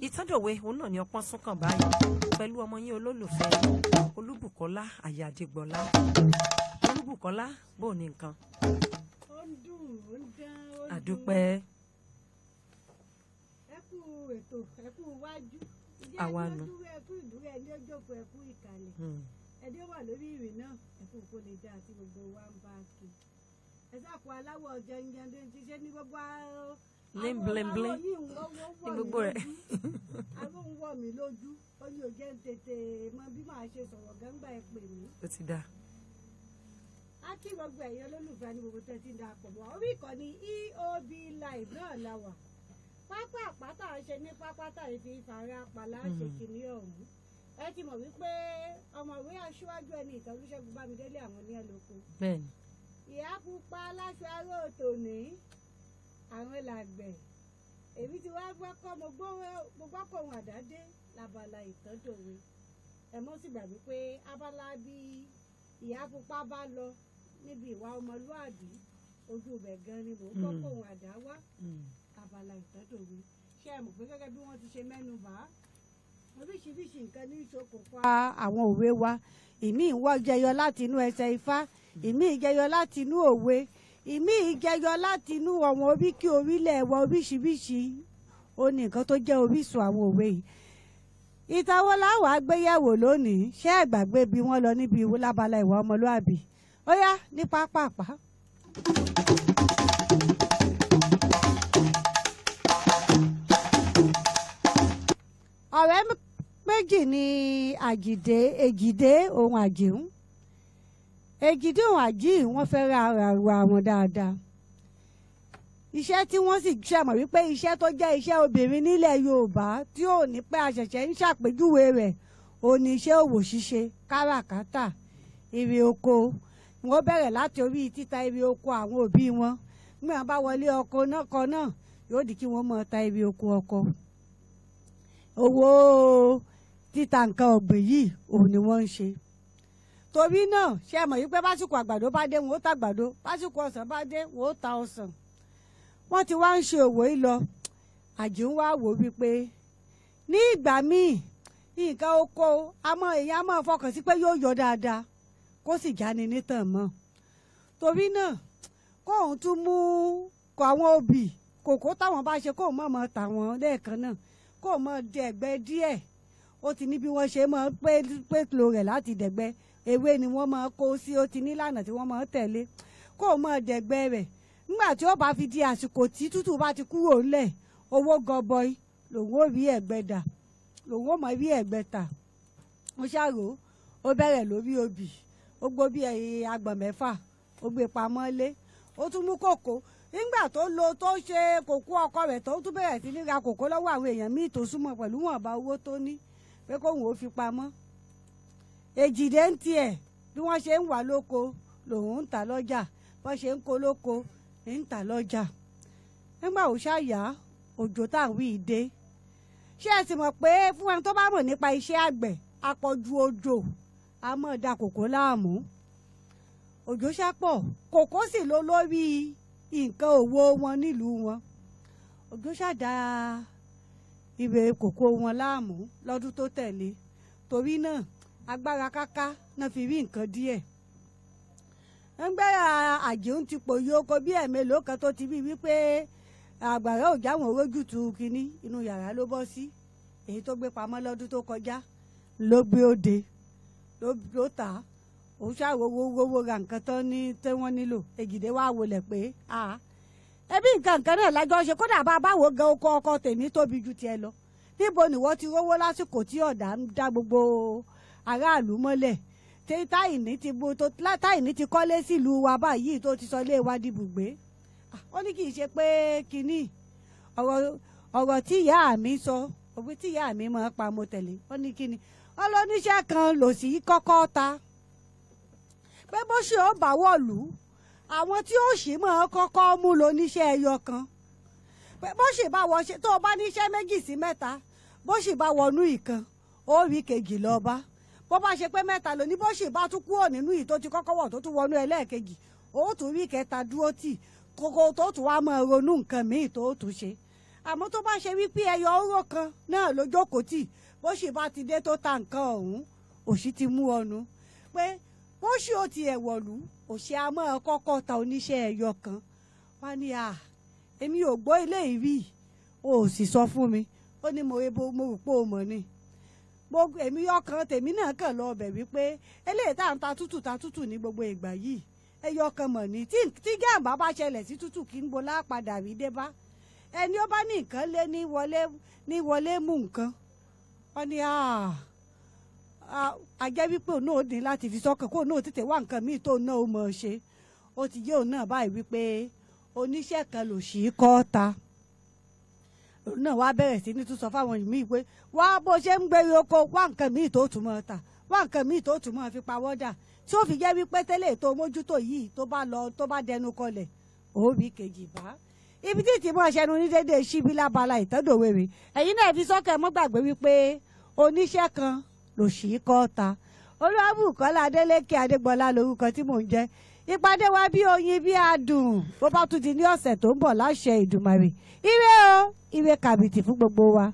Ìtọ́jọ̀wé òun náà ni ọpọ́n sún kàn báyìí pẹ̀lú ọmọ yín olólùfẹ́ Olúbùkọ́lá Àyàdégbọ́lá. Olúbùkọ́lá, bó ní nǹkan? Ó ń dùn, ó ń dán, ó ń dùn. Àdúpẹ́. Ẹ kú ètò, ẹ kú iwájú. Àwa nu. Ẹ kú ìdúró, ẹ ní ojókòó, ẹ kú ìkàlẹ̀. Ẹdí wà lórí ìrìn náà, ẹ kú kó lè dá àti gbogbo wa ń bá a kí. Ẹ sáàkó aláwọ̀ jẹunjẹun tó ń ṣiṣẹ́ ní gbogbo ní blinblin ní gbogbo rẹ̀. Àwọn ń wọ̀ mí lójú, ó ní ò jẹ́ ń tètè mọ bí màá ṣe sọ̀rọ̀ gángbà ẹ pè mí. Ó ti dáa. Á kí gbogbo ẹ̀yin olólùfẹ́ ní gbogbo tẹ́tí ń darapọ̀ mọ́ orí ìkànnì EOB Live náà la wà. Pápá àpáta ń ṣe ní pápá tàyè fi fara pàlà ṣe kìíní ọ̀hún. Ẹ ti mọ̀ wípé ọmọwé aṣíwájú ẹni ìtàn Olúṣẹ́gun Bámidélé àwọn ní ẹlòkó. Bẹ́ẹ̀ni. Ìyá pupa aláṣọ aró tòní àwọn làgbẹ̀. Èmi ti wá gbọ́ kọ́ mo gbọ́ kọ́ ohun àdádé labala ìtọ́jòwe. Ẹ mọ́ sì gbàgbé pé abala bí ìyá pupa bá lọ níbi ìwà ọmọlúàbí ojú ibẹ̀ gan ni mò ń gbọ́ kọ́ ohun àdá wá abala ìtọ́jòwe. Ṣé ẹ mọ̀ pé gẹ́gẹ́ bí wọ́n ti ṣe mẹ́nu bà á, oríṣiríṣi nǹkan ní ìṣokùnfà àwọn òwe wa. Ìmíì ń wọ́ jẹyọ láti inú ẹsẹ̀ ifá, ìmíì jẹyọ láti inú òwe, ìmíì jẹyọ láti inú àwọn oríkì orílẹ̀ wa oríṣiríṣi. Ó ní nǹkan tó jẹ́ orísun àwọn òwe yìí. Ìtàn wo la wàá gbéyẹ̀wò lónìí? Ṣé ẹ gbàgbé bí wọ́n lọ níbi lábala ìwà ọmọlúàbí? Ó yá ní pápápá. Ọ̀rẹ́ méjì ni Àjìdé, Èjìdé òun Àjìún. Èjìdé òun Àjìún wọ́n fẹ́ ra ara wọn dáadáa. Iṣẹ́ tí wọ́n sì ṣe mọ̀ wípé iṣẹ́ tó jẹ́ iṣẹ́ obìnrin nílẹ̀ Yorùbá tí ò ní pẹ́ àṣẹ̀ṣẹ̀ ń ṣàpèjúwe rẹ̀ ò ní iṣẹ́ òwò ṣíṣe, káràkátà, èrè oko. Wọ́n bẹ̀rẹ̀ láti orí títa èrè oko àwọn òbí wọn. Nígbà wọn bá wọlé ọkọ náà kan náà yóò di kí wọ́n máa ta èrè oko ọkọ. Owó títa nǹkan ọ̀gbìn yìí òun ni wọ́n ń ṣe. Torí náà ṣe mọ̀ wípé básìkò àgbàdo bá dé wọn ó ta àgbàdo, básìkò ọsàn bá dé wọn ó ta ọsàn. Wọ́n ti wá ń ṣe òwò yìí lọ. Àjìún wá wò wípé ní ìgbà míì nǹkan oko àmọ́ èèyàn á máa fọkàn sí pé yóò yọ dáadáa kó sì jáni nítàn mọ́. Torí náà kóun tún mú kọ àwọn obì kòkó táwọn bá ṣe kóun mọ̀ọ́mọ́ tà wọ́n lẹ́ẹ̀kan náà, kóun mọ̀ dẹ̀gbẹ́ díẹ̀. Ó ti ní bí wọ́n ṣe máa pèlò rẹ̀ láti dẹ̀gbẹ́. Ewé ni wọ́n máa kó sí, ó ti ní ìlànà tí wọ́n máa tẹ̀lé. Kóun mọ̀ dẹ̀gbẹ́ rẹ̀. Nígbà tí ó bá fi di àsìkò tí tútù bá ti kúrò ńlẹ̀, owó gọbọi lòun ó rí ẹ̀gbẹ́ dà, lòun ó mọ̀ rí ẹ̀gbẹ́ tà. Ó ṣàrò, ó bẹ̀rẹ̀ lórí obì, ó gbó bí agbọ̀n mẹ́fà, ó gbé pamọ́ lé, ó tún mú kòkó. Nígbà tó lo tó ṣe kòkó ọkọ rẹ̀ tó tún bẹ̀rẹ̀ sí ní ra kòkó lọ́wọ́ àwọn èèyàn míì tó súnmọ́ pẹ̀lú wọ̀nba owó tó ní pé kóun ó fi pamọ́. Èjìdé ń tiẹ̀ bí wọ́n ṣe ń wà lóko lòun ń tà lọ́jà, bọ́n ṣe ń kó lóko ń tà lọ́jà. Nígbà ó ṣàyà òjò tá à ń wí dé. Ṣé ẹ sì mọ̀ pé fún ẹni tó bá mọ̀ nípa iṣẹ́ àgbẹ̀, àpọ̀jù òjò a máa da kòkó láàmú. Òjò ṣàpọ̀, kòkó sì ló lórí nǹkan òwò wọn nílùú wọn. Òjò ṣàdá ìwé kòkó wọn láàmú lọ́dún tó tẹ̀lé. Torí náà agbára káká náà fi rí nǹkan díẹ̀. Ńgbẹ́ Àjìún ti pòyì oko bí ẹ̀mélòó kan tó ti rí wípé àgbàrá ò jáwọn rójútu kínní, inú yàrá ló bọ́ sí. Èyí tó gbé pamọ́ lọ́dún tó kọjá ló gbé òde ló tà á. Òun ṣàwòwò owó ra nǹkan tán ní tí wọ́n nílò. Èjìdé wá wọlé pé a ẹbí nǹkan nǹkan náà lájọ ṣe, kódà bá a bá wo gan oko ọkọ tèmi tóbi ju tiẹ̀ lọ. Níbo ni wọ́n ti rówó lásìkò tí ọ̀dà ń dá gbogbo aráàlú mọ́lẹ̀? Táìní ti kọ́lé sílùú wa báyìí tó ti sọ ilé wa di ibùgbé. Ó ní kì í ṣe pé kínní ọ̀rọ̀ tí ìyá mi sọ, òwe tí ìyá mi máa pa mo tẹ̀lé. Ó ní kínní ọlọ́níṣẹ́ kan lòsì kọ́kọ́ ta pé bó ṣe ó bá wọ̀lú àwọn tí ó sì máa kọ́kọ́ mú lóníṣẹ́ ẹyọ kan. Pé bó ṣe bá wọ ṣe tó o bá níṣẹ́ méjì sí mẹ́ta, bó ṣe bá wọnú ìkan ó rí kejì lọ bá. Bó bá ṣe pé mẹ́ta lóní, bó ṣe bá tún kúrò nínú ìyí tó ti kọ́kọ́ wọ̀ tó tún wọnú ẹlẹ́ẹ̀kejì, ó tún rí kẹta dúró tì kókó tó tún wá máa ronú nǹkan míì tó tún ṣe. Àmọ́ tó bá ṣe wípé ẹyọ ọ̀rọ̀ kan náà ló jókòó tì, bó sì bá ti dé tó ta nǹkan ọ̀hún, òṣì ti mú ọnu pé bó ṣì ó ti ẹ̀wọ̀lú, òṣì á máa kọ́kọ́ ta oníṣẹ́ ẹyọ kan. Wá ní à, èmi ò gbọ́ ilé ìrí, o ò sì sọ fún mi. Ó ní mo ebo mo rò pé o mọ̀ ni. Mo èmi ọkàn tèmi náà kàn lọ ọbẹ̀ wípé eléyìí tá à ń ta tútù ta tútù ní gbogbo ìgbà yìí, ẹyọ kan mọ̀ ní tí jàǹbá bá ṣẹlẹ̀ sí tútù kí n bo lápadà rí dé bá ẹni ó bá ní nǹkan lé ní wọlé ní wọlé mú nǹkan. Wọ́n ní a jẹ́ wípé òun náà dín láti fi sọ́kàn kó òun náà tètè wá nǹkan míì tó náà ó mọ̀ ọ́ ṣe. Ó ti yé òun náà báyìí wípé oníṣẹ́ kan lò sí kọ́ ta. Òun náà wá bẹ̀rẹ̀ sí ní tún sọ fáwọn míì pé wá bó ṣe ń gbé oko, wá nǹkan míì tó tún mọ́ ta, wá nǹkan míì tó tún mọ́ fi pawọ́ dà, tí ó fi jẹ́ wípé tẹ́lẹ̀ tó mójútó yìí tó bá lọ tó bá dẹnu kọlẹ̀ òbí kejì bá. Ibi tí ìtìmọ̀ ṣẹnu ní déédéé síbí lábala ìtọ́dọ̀wérè. Ẹ̀yin náà fi sọ́kẹ́ mọ́ gbàgbé wípé oníṣẹ́ kan lòṣì kọ́ ta. Olúwabùkọ́lá Adélékè Adégbọlá lórúkọ tí mò ń jẹ́. Ìpàdé wa bí oyin bí adùn bó bá tún di ní ọ̀sẹ̀ tó ń bọ̀ láṣẹ Ìdùmarè. Ire o, ire kàbìtì fún gbogbo wa.